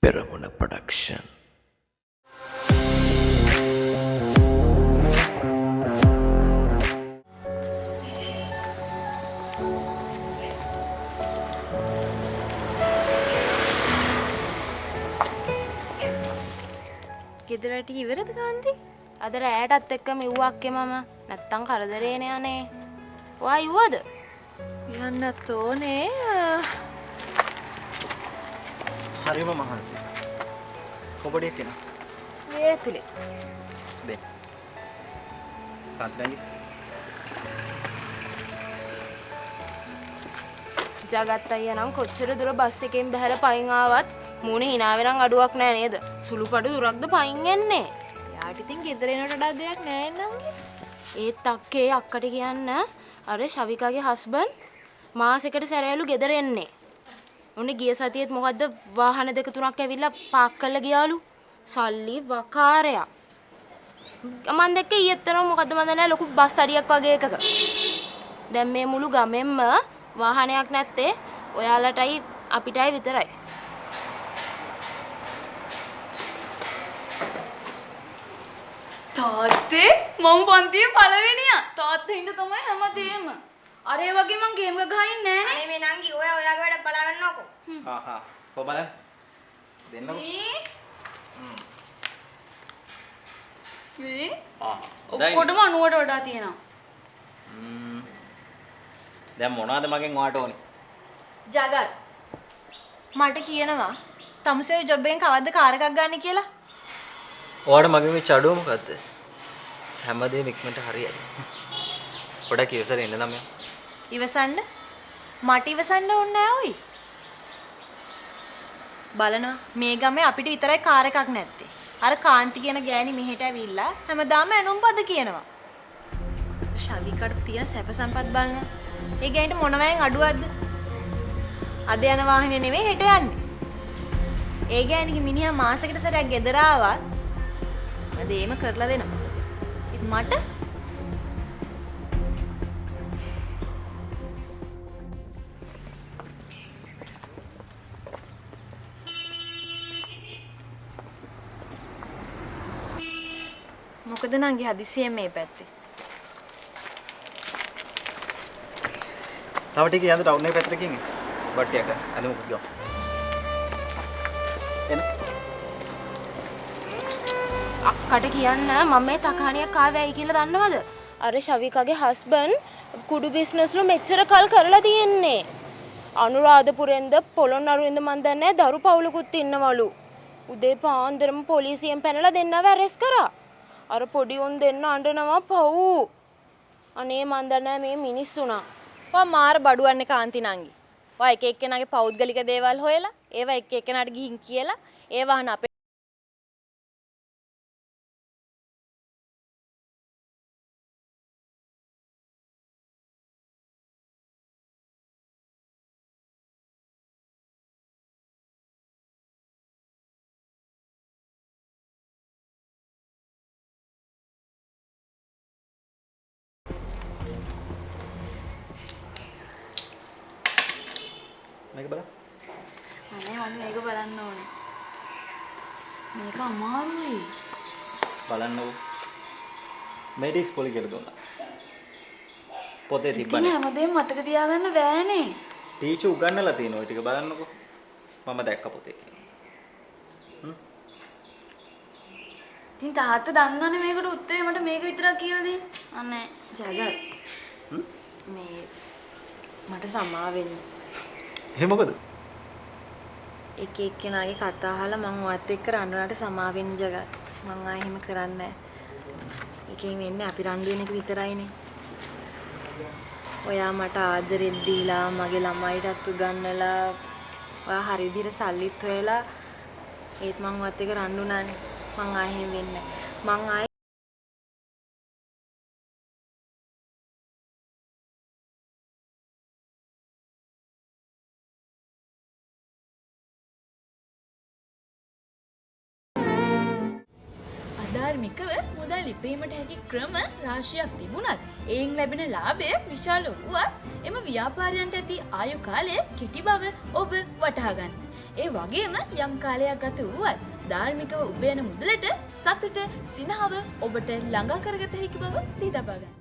Peramuna production. ගෙදර ටික ඉවරද කාන්ති? අද රෑටත් එක්ක මෙව්වා අක්කේ මම. නැත්තම් කරදරේනේ අනේ. ඔයා ඉව්වද? යන්නත් ඕනේ. හරිම මහන්සි. කොබඩියක් එනවා. මේ ඇතුලේ. දෙන්න. කාන්ති නංගි. ජගත් අයියා නම් කොච්චර දුර බස් එකෙන් බහැලා පයින් ආවත් මූණේ hina වෙනං අඩුවක් නෑ නේද? සුළුපටු දුරක්ද පයින් එන්නේ. යාට ඉතින් ගෙදර එනවට වඩා දෙයක් නෑ නංගි. ඒත් අක්කේ අක්කට කියන්න අර ශවිකාගේ හස්බන්ඩ් මාසෙකට සැරයලු ගෙදර එන්නේ. ඔන්න ගිය සතියේත් මොකද්ද වාහන දෙක තුනක් ඇවිල්ලා පාක් කරලා ගියාලු. සල්ලි වකාරයක්. මං දැක්කේ ඊයේත් තරම් මොකද්ද මන් දන්නේ නෑ ලොකු බස් තඩියක් වගේ එකක. දැන් මේ මුළු ගමෙන්ම වාහනයක් නැත්තේ ඔයාලටයි අපිටයි විතරයි. තාත්තේ මම පන්තියේ පළවෙනියා. තාත්තා හින්දා තමයි හැමදේම. අර ඒ වගේ මං ගේම් එක ගහින්නේ නෑනේ. අනේ මේ නංගි ඔයා ඔයාගේ වැඩ බලා ගන්නකෝ. හා හා. කො බලන්න. දෙන්නකෝ. මේ ආ. ඔක්කොටම 90ට වඩා තියෙනවා. දැන් මොනවද මගෙන් ඔයාට ඕනේ? ජගත් මට කියනවා තමුසේ ජොබ් එකෙන් කවද්ද කාර් එකක් ගන්න කියලා. ඔයාට මගෙන් වෙච්ච අඩුව මොකද්ද? හැමදේම ඉක්මනට හරියයි. පොඩක් ඉවසලා ඉන්න ළමයා. ඉවසන්න? මට ඉවසන්න ඕනේ නෑ ඔයි. බලනවා මේ ගමේ අපිට විතරයි කාර් එකක් නැත්තේ. අර කාන්ති කියන ගෑණි මෙහෙට ඇවිල්ලා හැමදාම ඇනුම් පද කියනවා. ශවිකට තියෙන සැප සම්පත් බලනවා. ඒ ගෑණිට මොනවයින් අඩුවක්ද? අද යන වාහනේ නෙවෙයි හෙට යන්නේ. ඒ ගෑණිගේ මිනිහා මාසෙකට සැරයක් ගෙදර ආවත් හැමදේම කරලා දෙනවා. ඒත් මට මොකද නංගි හදිසියෙන් මේ පැත්තේ? තව ටික යන්න ටවුන් එකේ පැත්තට ගිහින් බට්ටියක් ගන්න. අද මොකද ගමු. එන්න. අක්කට කියන්න මම මේ තකහණියක් ආවේ ඇයි කියලා දන්නවද? අර ශවිකාගේ හස්බන්ඩ් කුඩු බිස්නස් වල මෙච්චර කල් කරලා තියෙන්නේ. අනුරාධපුරෙන්ද පොළොන්නරුවෙන්ද මන් දන්නේ නැහැ දරු පවුලකුත් ඉන්නවලු. උදේ පාන්දරම පොලිසියෙන් පැනලා දෙන්නව ඇරෙස්ට් කරා. අර පොඩි උන් දෙන්න අඬනවා පව්. අනේ මන් දන්නේ නැහැ මේ මිනිස්සු නා. ඔයා මාර බඩුවන්නේ කාන්ති නංගි. ඔයා එක එක්කෙනාගේ පෞද්ගලික දේවල් හොයලා ඒවා එක එක්කෙනාට ගිහින් කියලා ඒවා අහන අපේ මේක බලන්න. අනේ මම මේක බලන්න ඕනේ. මේක අමාරුයි. බලන්නකෝ. මේ ටික ඉස්කෝලේ කියලා දුන්නා. පොතේ ඉතින් තිබ්බනේ. හැමදේම මතක තියාගන්න බෑනේ. ටීචර් උගන්වලා තියෙන ඔය ටික බලන්නකෝ. මම දැක්ක පොතේ. ඉතින් තාත්තා දන්නවනේ මේකට උත්තරේ මට මේක විතරක් කියලා දෙන්න. අනේ ජගත් මේ මට සමා වෙන්න. එහෙ මොකද? එක එක්කෙනාගේ කතා අහලා මං ඔයත් එක්ක රණ්ඩු වුණාට සමා වෙන්න ජගත්. මං ආයෙ එහෙම කරන්නේ නැහැ. එකෙන් වෙන්නේ අපි රණ්ඩු වෙන එක විතරයිනේ. ඔයා මට ආදරෙත් දීලා මගේ ළමයිටත් උගන්වලා ඔයා හරි විදිහට සල්ලිත් හොයලා ඒත් මං ඔයත් එක්ක රණ්ඩු වුණානේ. මං ආයෙ එහෙම වෙන්නේ නැහැ. මං ආයෙ අධාර්මිකව මුදල් ඉපයීමට හැකි ක්‍රම රාශියක් තිබුණත් එයින් ලැබෙන ලාභය විශාල වුවත් එම ව්‍යාපාරයන්ට ඇති ආයු කාලය කෙටි බව ඔබ වටහා ගන්න. ඒ වගේම යම් කාලයක් ගත වුවත් ධාර්මිකව උපයන මුදලට සතුට සිනහව ඔබට ළඟා කරගත හැකි බව සිහි තබා ගන්න.